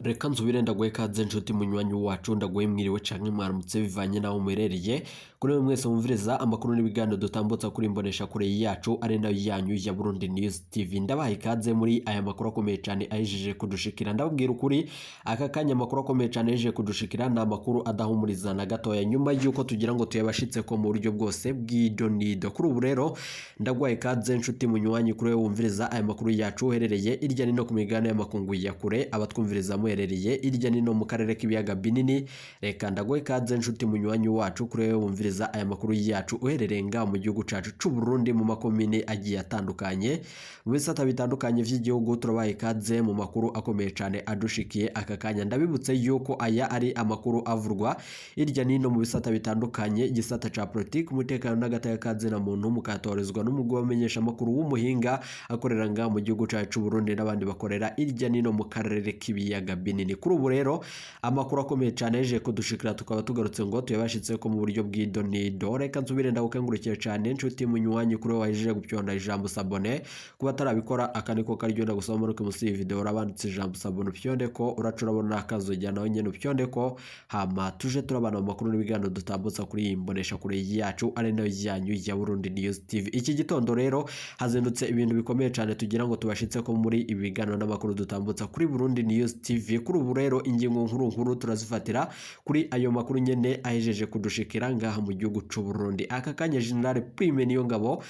Reka nsubire ndaguhe ikaze nshuti munywanyi wacu, ndaguhe mwiriwe canke mwaramutse bivanye naho muherereye. Kuri mwe mwese mwumviriza amakuru n'ibiganiro dutambutsa kuri imbonesha kure yacu ari nayo yanyu ya Burundi News TV, ndabaha ikaze muri aya makuru akomeye cane ahejeje kudushikira. Ndababwira ukuri, aka kanya amakuru akomeye cane ahejeje kudushikira ni amakuru adahumuriza na gatoya, nyuma y'uko tugira ngo tuyabashitse ko mu buryo bwose bw'idonido. Kuri ubu rero ndaguha ikaze nshuti munywanyi, kuri wewe wumviriza aya makuru yacu uherereye irya nino ku migabane y'amakungu ya kure, abatwumviriza muherereye irya nino mu karere k'ibiyaga binini. Reka ndaguhe ikaze nshuti munywanyi wacu, kuri wewe wumviriza aya makuru yacu uherereye ngaho mu gihugu cacu c'u Burundi, mu makomine agiye atandukanye, mu bisata bitandukanye vy'igihugu. Turabaha ikaze mu makuru akomeye cane adushikiye aka kanya. Ndabibutse yuko aya ari amakuru avurwa irya nino mu bisata bitandukanye, igisata ca politiki, umutekano n'agateka ka muntu, mukatorezwa n'umugwi w'abamenyeshamakuru w'umuhinga akorera ngaha mu gihugu cacu c'u Burundi n'abandi bakorera irya nino mu karere k'ibiyaga binini. Kuri ubu rero amakuru akomeye cane yaje kudushikira, tukaba tugarutse ngo tuyabashitse ko mu buryo bw'idonido. Reka nsubire ndagukengurukire cane nshuti munywanyi, kuri wahejeje gupyonda ijambo s'abonner. Kuba atarabikora, aka niko karyo ndagusaba, manuke musi iyi video urabanditse ijambo s'abonner, upyonde ko uraca urabona akazogera, nawe nyene upyonde ko, hama tuje turabana mu makuru n'ibiganiro dutambutsa kuri iyi mbonesha kure yacu ari nayo yanyu ya Burundi News TV. Iki gitondo rero hazindutse ibintu bikomeye cane tugira ngo tubashitse ko muri ibi biganiro n'amakuru dutambutsa kuri Burundi News TV. Kuri ubu rero ingingo nkuru nkuru turazifatira kuri ayo makuru nyene ahejeje kudushikira ngaha mu gihugu c'u Burundi. Aka kanya General Prime Niyongabo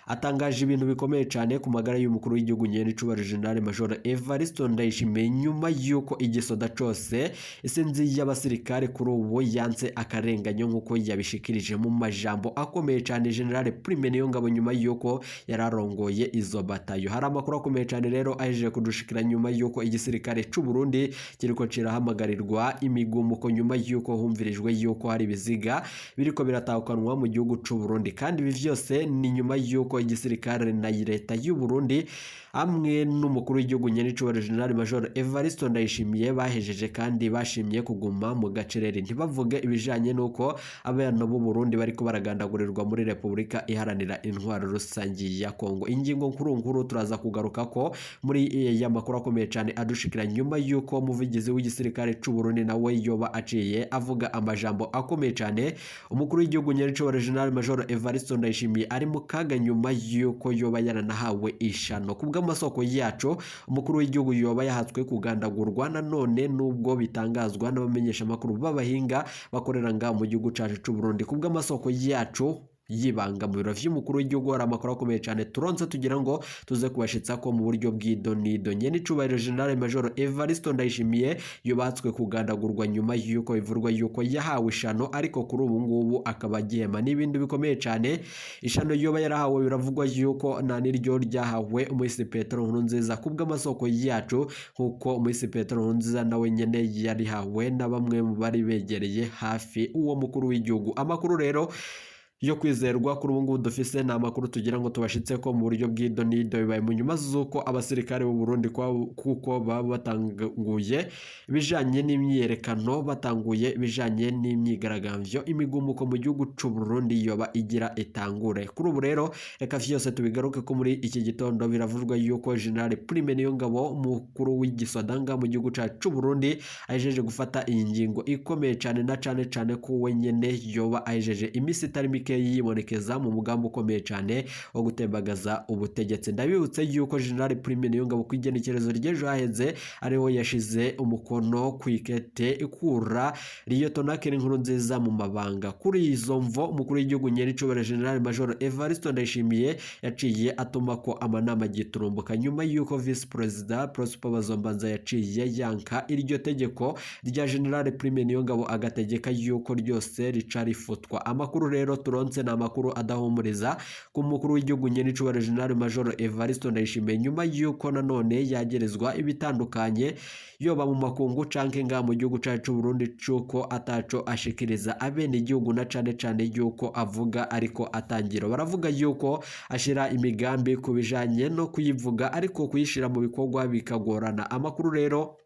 atangaje ibintu bikomeye cyane ku magara y'umukuru w'igihugu nyenicubahiro General Major Evariste Ndayishimiye, nyuma y'uko igisoda cose, isinzi y'abasirikare, kuri ubu yanse akarenganyo, nk'uko yabishikirije mu majambo akomeye cyane General Prime Niyongabo nyuma y'uko yararongoye izo batayo. Hari amakuru akomeye cyane rero ahejeje kudushikira nyuma y'uko igisirikare c'u Burundi kiriko kirahamagarirwa imigumuko, nyuma y'uko humvirijwe y'uko hari ibiziga biriko biratahukanwa mu gihugu c'u Burundi. Kandi ibi vyose ni nyuma y'uko igisirikare na leta y'u Burundi hamwe n'umukuru w'igihugu nyenicubahiro General Major Evariste Ndayishimiye bahejeje kandi bashimye kuguma mu gacerere, ntibavuge ibijanye n'uko abana b'u Burundi bariko baragandagurirwa muri Repubulika Iharanira Intwaro Rusangi ya Kongo. Ingingo nkuru nkuru turaza kugaruka ko muri ya makuru akomeye cyane adushikira, nyuma y'uko umuvugizi w'igisirikare c'u Burundi nawe yoba aciye avuga amajambo akomeye cyane. Umukuru w'igihugu nyenicubahiro General Major Evariste Ndayishimiye ari mu kaga nyuma y'uko yoba yaranahawe ishano. Ku bw'amasoko yacu, umukuru w'igihugu yoba yahatswe kugandagurwa nanone, nubwo bitangazwa n'abamenyeshamakuru b'abahinga bakorera ngaha mu gihugu cacu c'u Burundi. Ku bw'amasoko yacu yibanga mu biro vy'umukuru w'igihugu, hari amakuru akomeye cyane turonse tugira ngo tuze kubashitsa ko mu buryo bw'idonido. Nyenicubahiro General Major Evariste Ndayishimiye yubatswe kugandagurwa nyuma y'uko bivurwa y'uko yahawe ishano, ariko kuri ubu ngubu akaba agihema n'ibindi bikomeye cyane. Ishano yoba yarahawe, biravugwa y'uko nta n'iryo ryahawe umuhisi Petero Nkurunziza, ku bw'amasoko yacu, nk'uko umuhisi Petero Nkurunziza nawe nyene yarihawe na bamwe mu bari begereye hafi uwo mukuru w'igihugu. Amakuru rero yo kwizerwa kuri ubu ngubu dufise ni amakuru tugira ngo tubashitse ko mu buryo bw'idonido. Bibaye mu nyuma z'uko abasirikare b'u Burundi kuko baba batanguye ibijanye n'imyiyerekano, batanguye ibijanye n'imyigaragambyo, imigumuko mu gihugu c'u Burundi yoba igira itangure. Kuri ubu rero reka vyose tubigaruke ko muri iki gitondo. Biravugwa yuko General Prime Niyongabo, umukuru w'igisodanga mu gihugu cacu c'u Burundi, ahejeje gufata iyi ngingo ikomeye cane, na cane cane ko we nyene yoba ahejeje imisi itari mike yibonekeza mu mugambi ukomeye cyane wo gutembagaza ubutegetsi. Ndabibutse yuko General Prime Niyongabo ku igenekerezo ry'ejo haheze ariho yashize umukono ku ikete ikura Liyetona Colonel Nkurunziza mu mabanga. Kuri izo mvo, umukuru w'igihugu nyenicubahiro General Major Evariste Ndayishimiye yaciye atuma ko amanama giturumbuka, nyuma y'uko Vice Perezida Prosper Bazombanza yaciye yanka iryo tegeko rya General Prime Niyongabo, agategeka yuko ryose rica rifutwa. Amakuru rero turonse ni amakuru adahumuriza ku mukuru w'igihugu nyenicubahiro General Major Evariste Ndayishimiye, nyuma y'uko nanone yagerezwa ibitandukanye, yoba mu makungu canke ngaha mu gihugu cacu c'u Burundi, c'uko ataco ashikiriza abene igihugu, na cane cane yuko avuga ariko atangira. Baravuga yuko ashira imigambi ku bijanye no kuyivuga, ariko kuyishira mu bikorwa bikagorana. Amakuru rero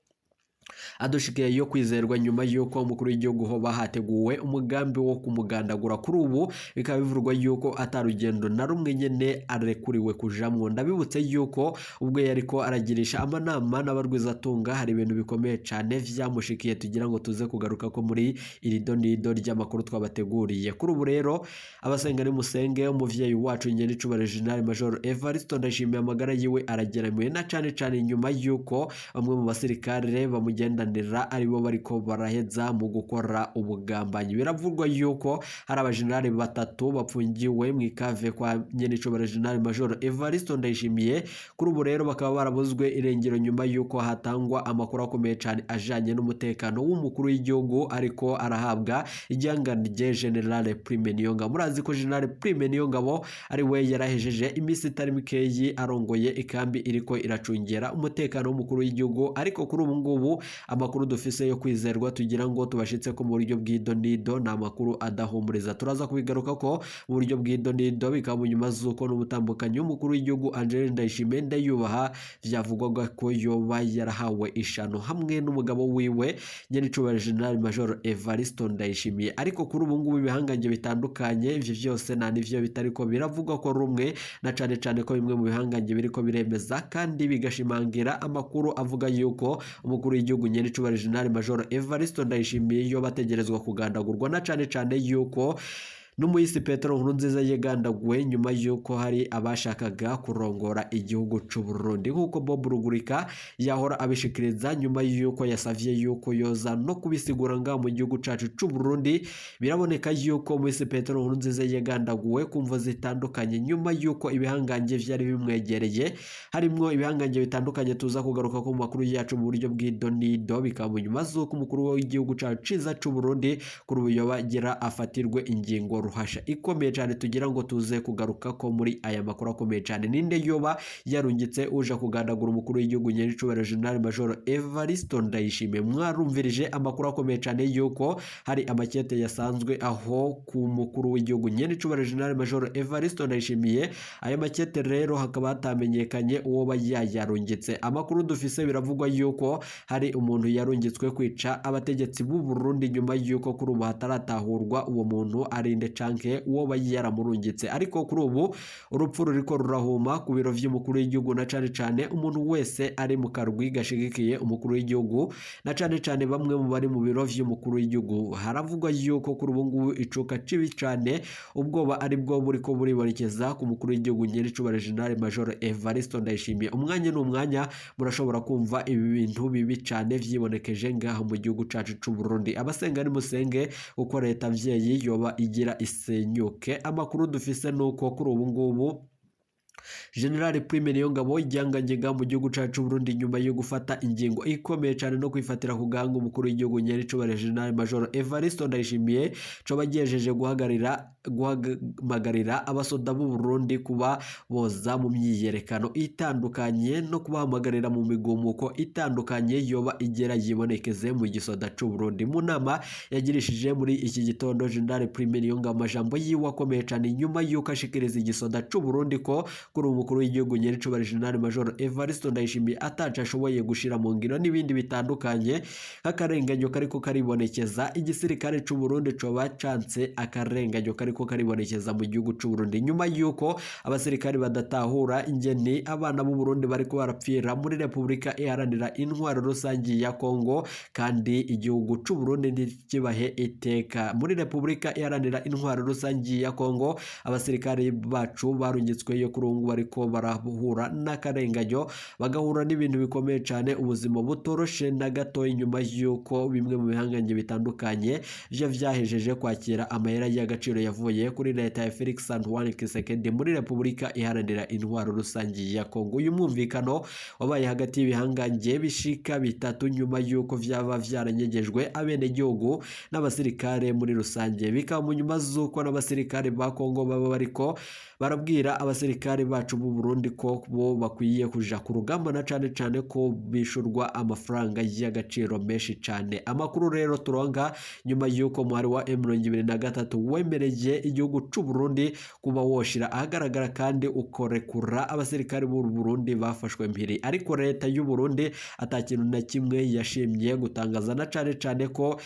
Adushikiye yo kwizerwa nyuma y'uko umukuru w'igihugu hoba hateguwe umugambi wo kumugandagura. Kuri ubu bikaba bivurwa yuko atarugendo na rumwe nyene arekuriwe kujamwo. Ndabibutse yuko ubwo yariko aragirisha amanama n'abarwizatunga hari ibintu bikomeye cane vyamushikiye, tugira ngo tuze kugaruka ko muri iri donido ry'amakuru twabateguriye. Kuri ubu rero abasenga nimusenge umuvyeyi wacu Nyenicubahiro General Major Evariste Ndayishimiye, amagara yiwe arageramiwe na cane cane nyuma y'uko bamwe mu basirikare bamugendanira aribo bariko baraheza mu gukora ubugambanyi. Biravugwa yuko hari abajenerali batatu bapfungiwe mu ikave kwa Nyenicubahiro General Major Evariste Ndayishimiye. Kuri ubu rero bakaba barabuzwe irengero nyuma y'uko hatangwa amakuru akomeye cane ajanye n'umutekano w'umukuru w'igihugu, ariko arahabwa igihangange General Prime Niyongabo. Murazi ko General Prime Niyongabo ari we yarahejeje iminsi itari mikeyi arongoye ikambi iriko iracungera umutekano w'umukuru w'igihugu, ariko kuri ubu ngubu amakuru dufise yo kwizerwa tugira ngo tubashitse ko mu buryo bw'idonido ni amakuru adahumuriza. Turaza kubigaruka ko mu buryo bw'idonido, bikaba mu nyuma z'uko n'umutambukanyi w'umukuru w'igihugu Angeline Ndayishimiye Ndayubaha vyavugwaga ko yoba yarahawe ishano hamwe n'umugabo wiwe Nyenicubahiro General Major Evariste Ndayishimiye. Ariko kuri ubu ngubu ibihangange bitandukanye ivyo vyose nta nivyo bitariko biravugwa ko rumwe, na cane cane ko bimwe mu bihangange biriko biremeza kandi bigashimangira amakuru avuga yuko umukuru w'igihugu Nyenicubahiro General Major Evariste Ndayishimiye yoba ategerezwa kugandagurwa, na cane cane yuko n'umuyisi Petero Nkurunziza yigandaguwe nyuma y'uko hari abashakaga kurongora igihugu c'u Burundi, nk'uko Bob Rugurika yahora abishikiriza nyuma y'uko yasavye yuko yoza no kubisigura ngaha mu gihugu cacu c'u Burundi. Biraboneka yuko umuyisi Petero Nkurunziza yigandaguwe ku mvo zitandukanye nyuma y'uko ibihangange vyari bimwegereye, harimwo ibihangange bitandukanye tuza kugaruka ko mu makuru yacu mu buryo bw'idonido. Bikaba mu nyuma z'uko umukuru w'igihugu cacu ciza c'u Burundi kuri ubu yoba agira afatirwe ingingo ruhasha ikomeye cyane, tugira ngo tuze kugaruka ko muri aya makuru akomeye cyane. Ninde yoba yarungitse uja kugandagura umukuru w'igihugu Nyenicubahiro General Major Evariste Ndayishimiye? Mwarumvirije amakuru akomeye cyane yuko hari amakete yasanzwe aho ku mukuru w'igihugu Nyenicubahiro General Major Evariste Ndayishimiye. Ayo makete rero hakaba hatamenyekanye uwo yayarungitse. Amakuru dufise biravugwa yuko hari umuntu yarungitswe kwica abategetsi b'u Burundi nyuma yuko kuri ubu hataratahurwa uwo muntu arinde canke uwo yaramurungitse. Ariko kuri ubu urupfu ruriko rurahuma ku biro vy'umukuru w'igihugu, na cane cane umuntu wese ari mu karwi gashigikiye umukuru w'igihugu, na cane cane bamwe mu bari mu biro vy'umukuru w'igihugu. Haravugwa yuko kuri ubu ngubu icuka cibi cane, ubwoba ari bwo buriko buribonekeza ku mukuru w'igihugu Nyenicubahiro General Major Evariste Ndayishimiye. Umwanya n'umwanya murashobora kumva ibi bintu bibi cane vyibonekeje ngaha mu gihugu cacu c'u Burundi. Abasenga nimusenge uko leta mvyeyi yoba igira isenyuke. Amakuru dufise nuko kuri ubu ngubu General Prime Niyongabo igihangange mu gihugu cacu Burundi, nyuma yo gufata ingingo ikomeye cane no kwifatira ku gahanga umukuru w'igihugu Nyenicubahiro General Major Evariste Ndayishimiye, coba gihejeje guhamagarira abasoda b'u Burundi kuba boza mu myiyerekano itandukanye no kubahamagarira mu migumuko itandukanye yoba igera yibonekeze mu gisoda c'u Burundi. Mu nama yagirishije muri iki gitondo, General Prime Niyongabo amajambo yiwe akomeye cane nyuma y'uko ashikiriza igisoda c'u Burundi ko kuri umukuru w'igihugu Nyenicubahiro General Major Evariste Ndayishimiye ataco ashoboye gushira mu ngiro n'ibindi bitandukanye nk'akarenganyo kariko karibonekeza. Igisirikare c'u Burundi coba canse akarenganyo kariko karibonekeza mu gihugu c'u Burundi nyuma y'uko abasirikare badatahura ingeni abana b'u Burundi bariko barapfira muri Repubulika Iharanira Intwaro Rusangi ya Kongo, kandi igihugu c'u Burundi ntikibahe iteka. Muri Repubulika Iharanira Intwaro Rusangi ya Kongo abasirikare bacu barungitsweyo kuri ubu bariko barahura n'akarenganyo, bagahura n'ibintu bikomeye cyane, ubuzima butoroshe na gato, inyuma y'uko bimwe mu bihangange bitandukanye vyo vyahejeje kwakira amahera y'agaciro yavuye kuri leta ya Felix Antoine Tshisekedi muri Repubulika Iharanira Intwaro Rusangi ya Kongo. Uyu mwumvikano wabaye hagati y'ibihangange bishika bitatu nyuma y'uko vyaba vyaranyegejwe abenegihugu n'abasirikare muri rusange, bikaba mu nyuma z'uko n'abasirikare ba Kongo baba bariko barabwira abasirikare bacu b'u Burundi ko bo bakwiye kuja ku rugamba, na cane cane ko bishurwa amafaranga y'agaciro menshi cane. Amakuru rero turonka nyuma y'uko umuhari wa M23 wemereye igihugu c'u Burundi kuba woshira ahagaragara kandi ukorekura abasirikare b'u Burundi bafashwe mpiri, ariko leta y'u Burundi atakintu na kimwe yashimye gutangaza, na cane cane ko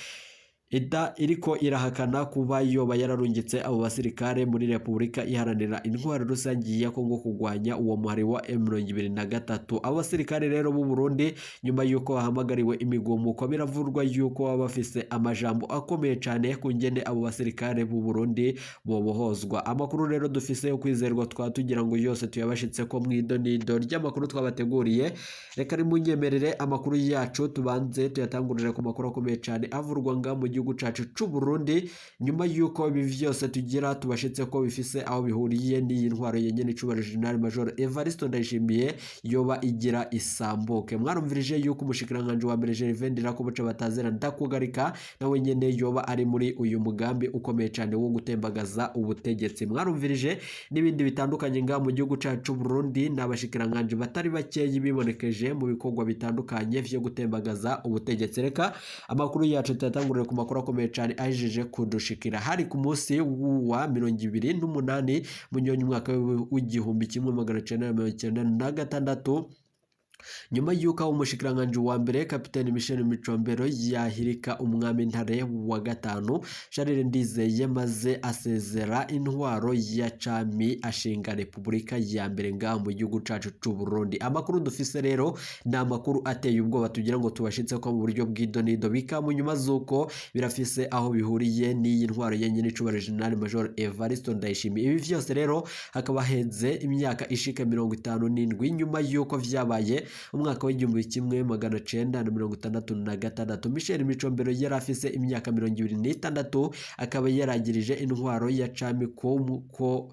ida iriko irahakana kuba yoba yararungitse abo basirikare muri Repubulika Iharanira Intwaro Rusange ya Kongo kugwanya uwo muhari wa M23. Abo basirikare rero b'u Burundi nyuma y'uko bahamagariwe imigumuko, biravurwa y'uko baba bafise amajambo akomeye cane ku ngene abo basirikare b'u Burundi bobohozwa. Amakuru rero dufise yo kwizerwa twaba tugira ngo yose tuyabashitse ko mw'idonido ry'amakuru twabateguriye. Reka nimunyemerere amakuru yacu tubanze tuyatangurire ku makuru akomeye cane avurwa nga mu gihugu cacu c'u Burundi, nyuma y'uko ibi vyose tugira tubashitse ko bifise aho bihuriye n'iyi ntwaro yenyene icubahiro General Major Evariste Ndayishimiye yoba igira isambuke. Mwarumvirije yuko umushikiranganji wa mbere Gervais Ndirakobuca batazera ndakugarika nawe nyene yoba ari muri uyu mugambi ukomeye cane wo gutembagaza ubutegetsi. Mwarumvirije n'ibindi bitandukanye nga mu gihugu cacu c'u Burundi, n'abashikiranganji batari bakeyi bibonekeje mu bikorwa bitandukanye vyo gutembagaza ubutegetsi. Reka amakuru yacu tuyatangurire ku makuru akomeye cyane ahejeje kudushikira. Hari ku munsi wa 28 Munyonyi umwaka w'1996, nyuma y'uko aho umushikiranganji wa mbere Kapiteni Michel Micombero yahirika umwami Ntare wa gatanu Charles Ndizeye, maze asezera intwaro ya cami ashinga Repubulika ya mbere ngaha mu gihugu cacu c'u Burundi. Amakuru dufise rero ni amakuru ateye ubwoba tugira ngo tubashitse ko mu buryo bw'idonido, bika mu nyuma z'uko birafise aho bihuriye n'iyi ntwaro yenyene icubahiro General Major Evariste Ndayishimiye. Ibi vyose rero hakaba heze imyaka ishika 57 nyuma y'uko vyabaye umwaka w'1966. Michel Micombero yari afise imyaka 26, akaba yaragirije intwaro ya cami ko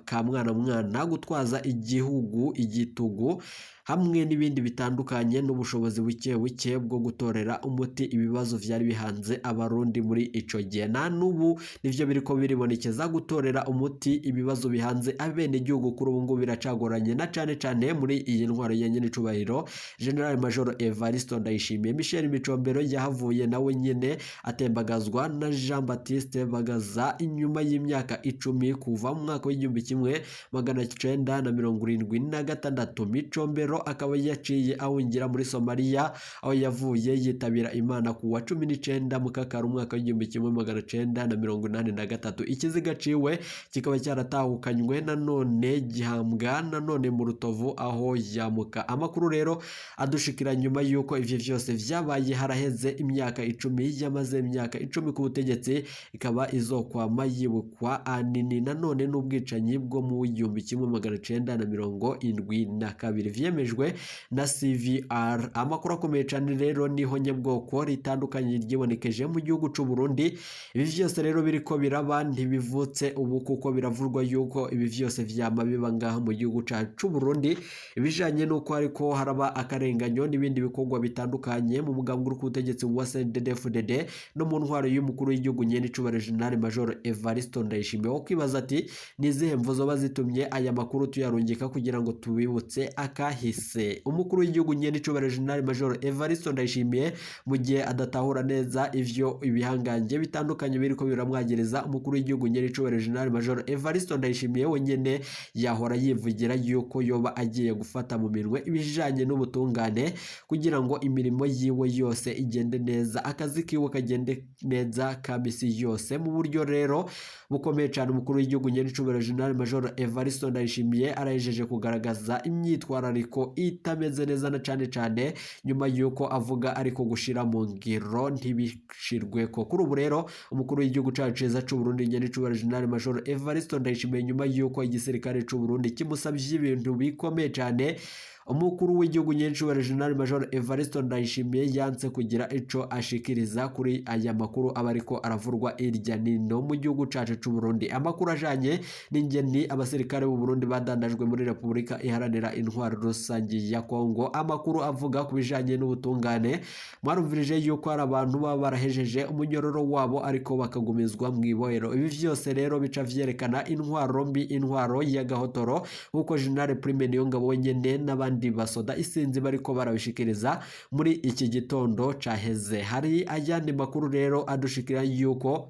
ka mwana mwana gutwaza igihugu igitugu hamwe n'ibindi bitandukanye n'ubushobozi buke buke bwo gutorera umuti ibibazo vyari bihanze abarundi muri ico gihe. Na n'ubu nivyo biriko biribonekeza, gutorera umuti ibibazo bihanze abenegihugu kuri ubu ngubu biracagoranye, na cane cane muri iyi ntwaro ya nyene icubahiro General Major Evariste Ndayishimiye. Michel Micombero yahavuye nawe nyene atembagazwa na Jean Baptiste Bagaza inyuma y'imyaka 10 kuva mu mwaka w'1976. Micombero akaba yaciye ahungira muri Somalia, aho yavuye yitabira Imana ku wa 19 Mukakaro umwaka w'1983. Ikiziga ciwe kikaba cyaratahukanywe nanone gihambwa nanone mu Rutovu aho yamuka. Amakuru rero adushikira nyuma y'uko ivyo vyose vyabaye haraheze imyaka 10, yamaze imyaka 10 ku butegetsi, ikaba izokwama yibukwa anini nanone n'ubwicanyi bwo mu 1972 vyemejwe na CVR. Amakuru akomeye cyane rero niho nyabwoko ritandukanye ryibonekeje mu gihugu c'u Burundi. Ibi vyose rero biriko biraba ntibivutse ubu, kuko biravurwa yuko ibi vyose vyama biba ngaha mu gihugu c'u Burundi, ibijanye nuko ariko haraba akarenganyo n'ibindi bikorwa bitandukanye mu mugambwe uri ku butegetsi wa CNDD-FDD no mu ntwaro y'umukuru w'igihugu nyene icubahiro General Major Evariste Ndayishimiye. Wo kwibaza ati ni izihe mvo zoba zitumye aya makuru tuyarungika kugira ngo tubibutse akahise. Umukuru w'igihugu nyene icubahiro General Major Evariste Ndayishimiye mu gihe adatahura neza ivyo ibihangange bitandukanye biriko biramwagereza, umukuru w'igihugu nyene icubahiro General Major Evariste Ndayishimiye wenyene yahora yivugira yuko yoba agiye gufata mu minwe ibijanye n'ubutungane kugira ngo imirimo yiwe yose igende neza, akazi kiwe kagende neza ka misi yose. Mu buryo rero bukomeye cyane umukuru w'igihugu nyene icubahiro General Major Evariste Ndayishimiye arahejeje kugaragaza imyitwarariko itameze neza, na cane cane nyuma yuko avuga ariko gushira mu ngiro ntibishirweko. Kuri ubu rero umukuru w'igihugu cacu ciza c'u Burundi nyene icubahiro General Major Evariste Ndayishimiye nyuma yuko igisirikare c'u Burundi kimusavye ibintu bikomeye cane, Umukuru w'igihugu nyencubahiro General Major Evariste Ndayishimiye yanse kugira ico ashikiriza kuri aya makuru aba ariko aravurwa irya nino mu gihugu cacu c'u Burundi. Amakuru ajanye n'ingeni abasirikare b'u Burundi badandajwe muri Repubulika Iharanira Intwaro Rusangi ya Kongo, amakuru avuga ku bijanye n'ubutungane, mwarumvirije yuko hari abantu baba barahejeje umunyororo wabo ariko bakagumizwa mu ibohero. Ibi vyose rero bica vyerekana intwaro mbi, intwaro y'agahotoro, nk'uko General Prime Niyongabo wenyene n'abandi basoda isinzi bariko barabishikiriza muri iki gitondo caheze. Hari ayandi makuru rero adushikira yuko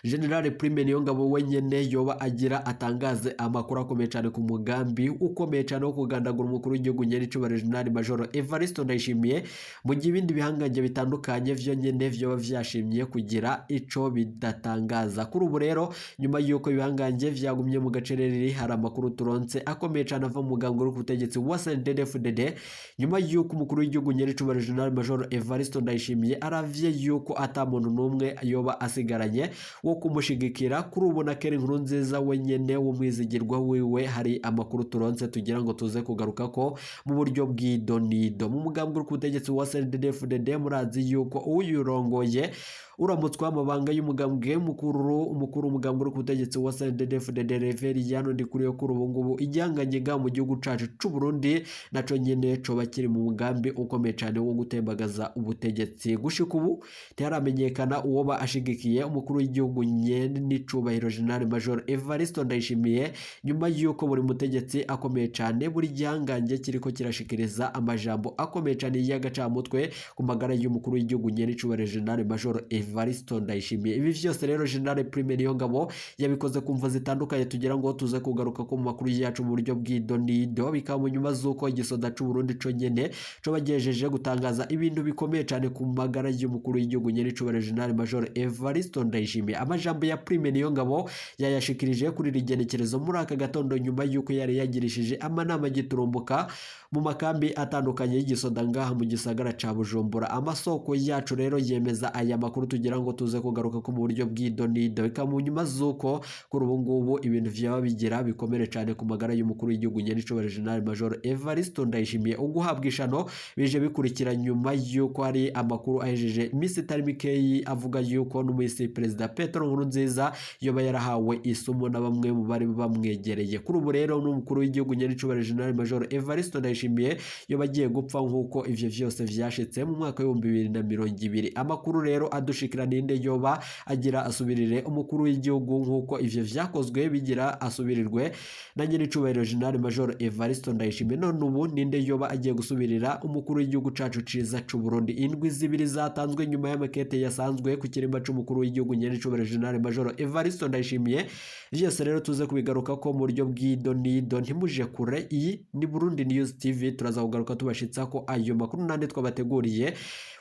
General Prime Niyongabo wenyene yoba agira atangaze amakuru akomeye cyane ku mugambi ukomeye cyane wo kugandagura umukuru w'igihugu nyenicubahiro General Major Evariste Ndayishimiye, mu gihe ibindi bihangange bitandukanye vyo nyene vyoba vyashimye kugira ico bidatangaza. Kuri ubu rero, nyuma y'uko ibihangange vyagumye mu gacerere, hari amakuru turonse akomeye cyane ava mu mugambi uri ku butegetsi wa CNDD-FDD, nyuma y'uko umukuru w'igihugu nyenicubahiro General Major Evariste Ndayishimiye aravye yuko ata muntu n'umwe yoba asigaranye wo kumushigikira. Kuri ubu na Keri Nkurunziza wenyene w'umwizigirwa wiwe, hari amakuru turonse tugira ngo tuze kugaruka ko mu buryo bw'idonido. Mu mugambi uri ku butegetsi wa CNDD-FDD, murazi yuko uyurongoye uramutswa amabanga y'umugambwe mukuru, umukuru w'umugambwe uri ku butegetsi wa CNDD-FDD Reveriyano Ndikuriyo, kuri ubu ngubu igihanganye mu gihugu cacu c'u Burundi naco nyene coba kiri mu mugambi ukomeye cane wo gutembagaza ubutegetsi. Gushika ubu ntiharamenyekana uwoba ashigikiye umukuru w'igihugu nyene n'icubahiro General Major Evariste Ndayishimiye, nyuma y'uko buri mutegetsi akomeye cane, buri gihangange kiriko kirashikiriza amajambo akomeye cane y'agacamutwe ku magara y'umukuru w'igihugu nyene n'icubahiro General Major Evariste Ndayishimiye. Ibi vyose rero General Prime Niyongabo yabikoze ku mvo zitandukanye tugira ngo tuze kugaruka ko mu makuru yacu mu buryo bw'idonido, bikaba mu nyuma z'uko igisoda c'u Burundi co nyene coba gihejeje gutangaza ibintu bikomeye cane ku magara y'umukuru w'igihugu nyene n'icubahiro General Major Evariste Ndayishimiye. Amajambo ya Prime Niyongabo yayashikirije kuri iri genekerezo muri aka gatondo, nyuma y'uko yari yagirishije amanama giturumbuka mu makambi atandukanye y'igisoda ngaha mu gisagara ca Bujumbura. Amasoko yacu rero yemeza aya makuru tugira ngo tuze kugaruka ko mu buryo bw'idonido, bikaba mu nyuma z'uko kuri ubu ngubu ibintu vyaba bigira bikomere cane ku magara y'umukuru w'igihugu nyenicubahiro General Major Evariste Ndayishimiye. Uguhabwa ishano bije bikurikira nyuma y'uko hari amakuru ahejeje iminsi itari mikeyi avuga yuko n'umuhisi Perezida Petero Nkurunziza yoba yarahawe isumo na bamwe mu bari bamwegereye. Kuri ubu rero n'umukuru w'igihugu nyenicubahiro General Major Evariste Ndayishimiye yoba agiye gupfa nk'uko ivyo vyose vyashitse mu mwaka w'2020. Amakuru rero adushikira ninde yoba agira asubirire umukuru w'igihugu nk'uko ivyo vyakozwe bigira asubirirwe na nyenicubahiro General Major Evariste Ndayishimiye. None ubu ninde yoba agiye gusubirira umukuru w'igihugu cacu ciza c'u Burundi? Indwi zibiri zatanzwe nyuma y'amakete yasanzwe ku kirimba c'umukuru w'igihugu nyenicubahiro General Major Evariste Ndayishimiye. Vyose rero tuze kubigaruka ko mu buryo bw'idonido, ntimuje kure. Iyi ni Burundi News TV, turaza kugaruka tubashitsa ko ayo makuru nande twabateguriye.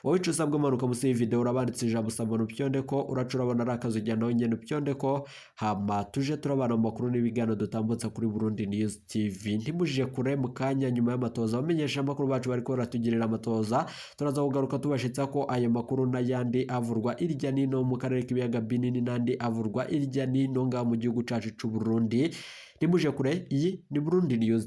Wowe ico usabwa, manuka musi y'iyi video, urabanditse ijambo sabona upyonde ko uraca urabona ari akazu, ujya nawe nyene upyonde ko, hama tuje turabana mu makuru n'ibiganiro dutambutsa kuri Burundi News TV. Ntimuje kure, mu kanya nyuma y'amatoza abamenyesha amakuru bacu bariko baratugirira amatoza, turaza kugaruka tubashitsa ko ayo makuru n'ayandi avurwa irya nino mu karere k'ibiyaga binini n'andi avurwa irya nino ngaha mu gihugu cacu c'u Burundi. Ntimuje kure, iyi ni Burundi News.